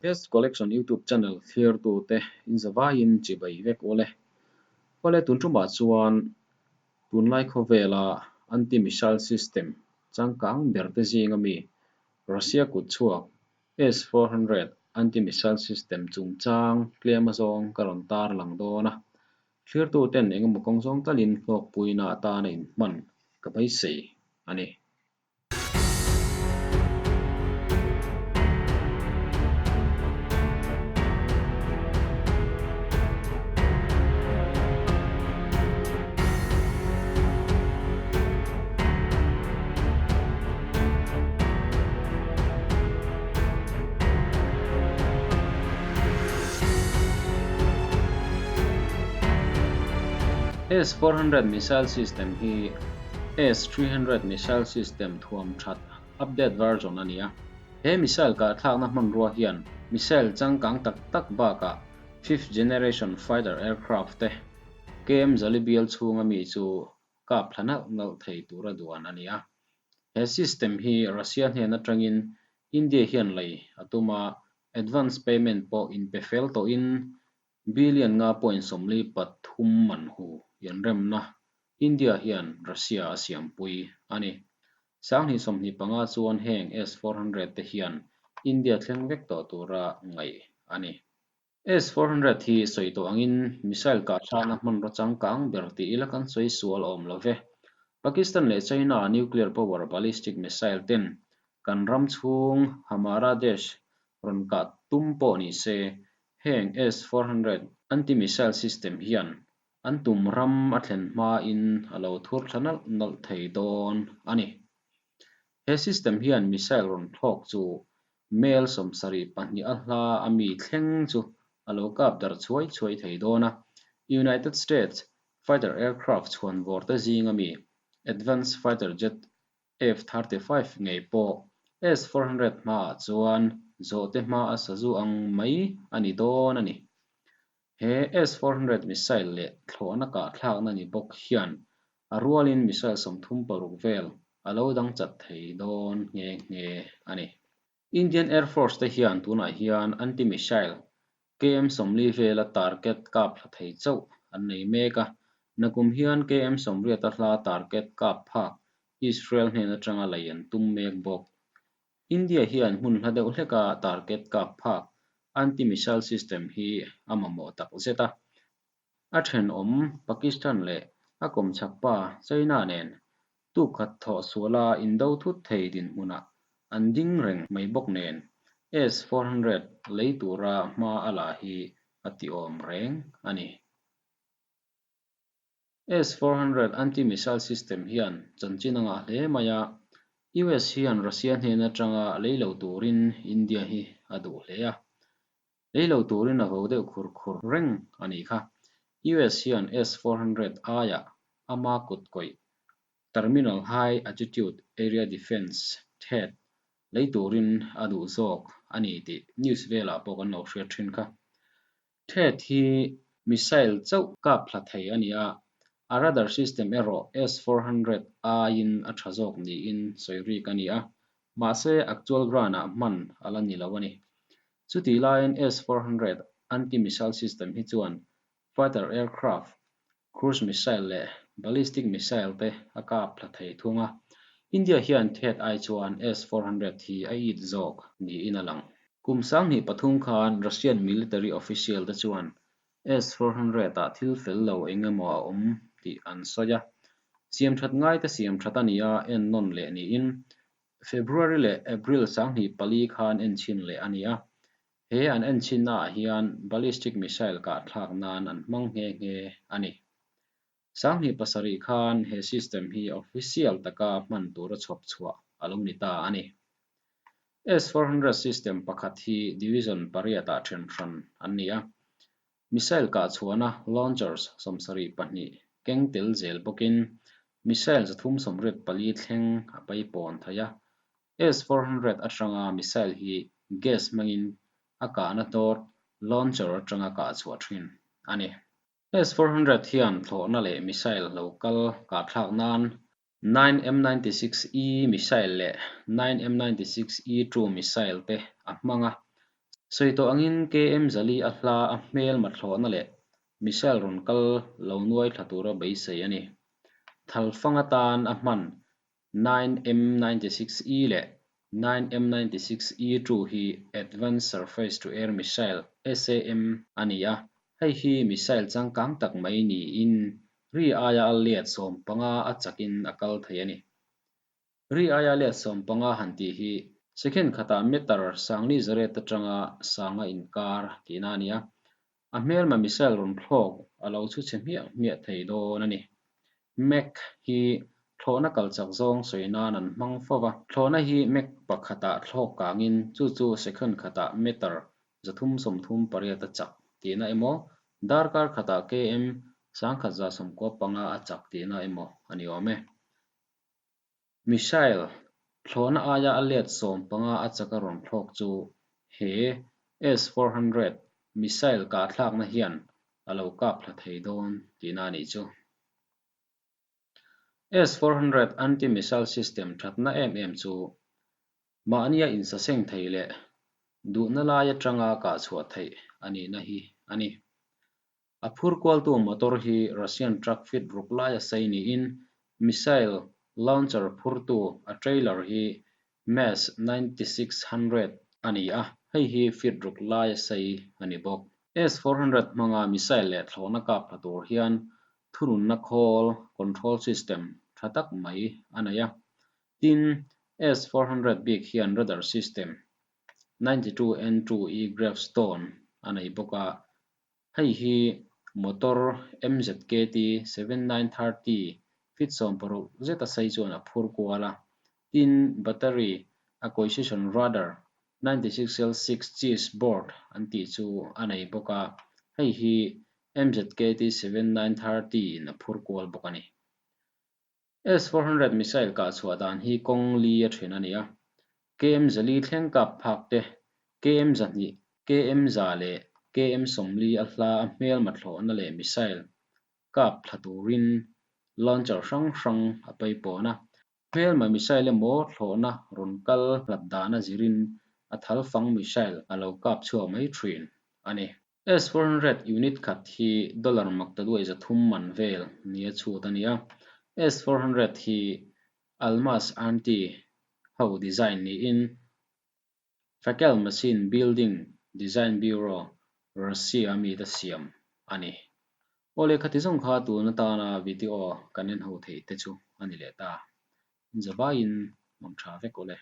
Best Collection YouTube channel thlirtute in zavaiin chibai vek ule. Awle tun tumah chuan tunlai khawvela anti-missile system changkang ber te zinga mi Russia kut chhuak S-400 anti-missile system chungchang tlem azawng ka rawn tar lang dawn a. Thlirtuten engemaw kawng zawng talin hlawkpuina atana inhman ka beisei a ni. S-400 missile system hi S-300 missile system thuam that update version a ni a. He missile kahthlakna hmanrua hian missile changkang tak tak bakah fifth generation fighter aircraft te KM Zali bial chhunga mi chu kap thla nalh nalh thei tura duan a ni a. He system hi Russia hnen atangin India hian lei a tum a, advance payment pawh inpe fel tawhin billion nga point 43 man hu inremna India hian Russia a siampui a ni. 2025 chuan heng S-400 te hian India thleng vek tawh tura ngaih a ni. S-400 hi sawi tawh angin missile kah thlakna hmanraw changkang ber tih ila kan sawi sual awm lo ve. Pakistan leh China nuclear power ballistic missile ten kan ram chhung Hamara Desh rawn kah tum pawh ni se, heng S-400 anti-missile system hian an tum ram a thlen hmain a lo thur thla nalh nalh thei dawn a ni. He system hian missile rawn thlawk chu Mel 72 a hla a mi thleng chu a lo kap darh chhuai chhuai thei dawn a. United States fighter aircraft chhuan vawr te zing a mi Advanced Fighter Jet F-35 ngei pawh S-400 hmaah chuan zawhte hma a sazu ang mai a ni dawn a ni. He S-400 missile leh thlawhna kahthlakna ni bawk hian a rualin missile 36 vel a lo dang chat thei dawn nghe nghe a ni. Indian Air Force te hian tunah hian anti-missile KM 40 vela target kap hla thei chauh an nei mek a, nakum hian KM 80 a hla target kap phak Israel hnen atanga lei an tum mek bawk. India hian hmun hla deuh hleka target kap phak anti-missile system hi a mamawh tak zet a. A thenawm Pakistan leh a kawmchhak pa China nen tukkhat thawh suala indo thut thei dinhmunah an ding reng mai bawk nen S-400 lei tura hma a la hi a tiawm reng a ni. S-400 anti-missile system hian chanchin a ngah hle mai a, US hian Russia hnen atanga lei lo turin India hi a duh hle a. Lei lo turin a vo deuh khur khur reng a nih kha. US hian S-400 aiah ama kut kawih Terminal High Altitude Area Defence, THAAD, lei turin a duh zawk a ni tih news velah pawh kan lo hriat thin kha. THAAD hi missile chauh kap hla thei a ni a, a radar system erawh S-400 aiin a tha zawk niin sawi rik a ni a, mahse actual ground-ah hman a la ni lo a ni. Chutih laiin S-400 anti-missile system hi chuan fighter aircraft, cruise missile leh ballistic missile te a kap hla thei thung a, India hian THAAD ai chuan S-400 hi a it zawk niin a lang. Kum 2003 khan Russian military official te chuan S-400 ah thil fel lo eng emaw a awm tih an sawi a, siam that ngai te siam that a ni a en nawn leh niin February leh April 2004 khan en chhin leh a ni a. He an en chhinna ah hian ballistic missile kah thlak nan an hmang nghe nghe a ni. 2007 khan he system hi official taka hman tura chhawp chhuah a lo ni ta a ni. S-400 system pakhat hi division pariat ah then hran an ni a. Missile kah chhuahna launchers 72 keng tel zel bawkin missile 384 thleng a paipawn thei a. S-400 atanga missile hi gas hmangin a kahna dawt launcher atanga kah chhuah thin a ni. S-400 hian thlawhna leh missile lo kal kah thlak nan 9M96E missile leh 9M96E2 missile te a hmang a. Sawi tawh angin KM Zali a hla a hmelma thlawhna leh missile rawn kal lo nuai thla tura beisei a ni. Thalfang atan a hman 9M96E leh 9M96E2 hi Advanced Surface-to-Air Missile, SAM, a ni a, hei hi missile changkang tak mai niin ri aia a let 15 a chakin a kal thei a ni. Ri aia let 15 han tih hi second khatah meter sangli zariat atanga sanga inkar tihna a ni a, a hmelma missile rawn thlawk a lo chhu chhe hmiah hmiah thei dawn a ni. Mach hi thlawhna kal chak zawng sawi nan an hmang fo va, thlawhna hi Mach pakhatah thlawk kangin chu chu second khatah meter 338 a chak tihna emaw, darkar khatah km 1195 a chak tihna emaw a ni awm e. Missile thlawhna aia a let 15 a chak a rawn thlawk chu he S-400 missile kahthlakna hian a lo kap thla thei dawn tihna a nih chu. S-400 anti-missile system thatna em em chu mahnia insaseng thei leh duhna lai atanga kah chhuah theih a nihna hi a ni. A phur kualtu motor hi Russian truck fit ruk laia sei niin missile launcher phurtu a trailer hi Maz 9600 a ni a, hei hi fit ruk laia sei a ni bawk. S-400 hmanga missile leh thlawhna kap thla tur hian thununna khawl, control system, tha tak mai a nei a. Tin, S-400 bik hian radar system 92N2E Gravestone a nei bawk a, Hei hi motor MZKT 7930 feet 16 zeta sei chuan a phur kual a, tin battery acquisition radar 96L6 cheese board an tih chu a nei bawk a, hei hi MZKT 7930 in a phur kual bawk a ni. S-400 missile kah chhuah dan hi kawng li a then a ni a, KM zali thleng kap phak te, KM 200, KM 100 leh KM 40 a hla a hmelma thlawhna leh missile kap thla turin launcher hrang hrang a paipawn a. Hmelma missile emaw thlawhna rawn kal hlat dana zirin a thalfang missile a lo kap chhuak mai thin a ni. S-400 unit khat hi dollar maktaduai 300 man vel nia chhut a ni a. S-400 hi Almaz Anti ho design niin Fakel Machine Building Design Bureau, Russia mite siam a ni. Aw lehkha ti zawng kha tun atana video kan en ho theih te chu a ni leh ta. Inzavaiin mang tha vek aw le.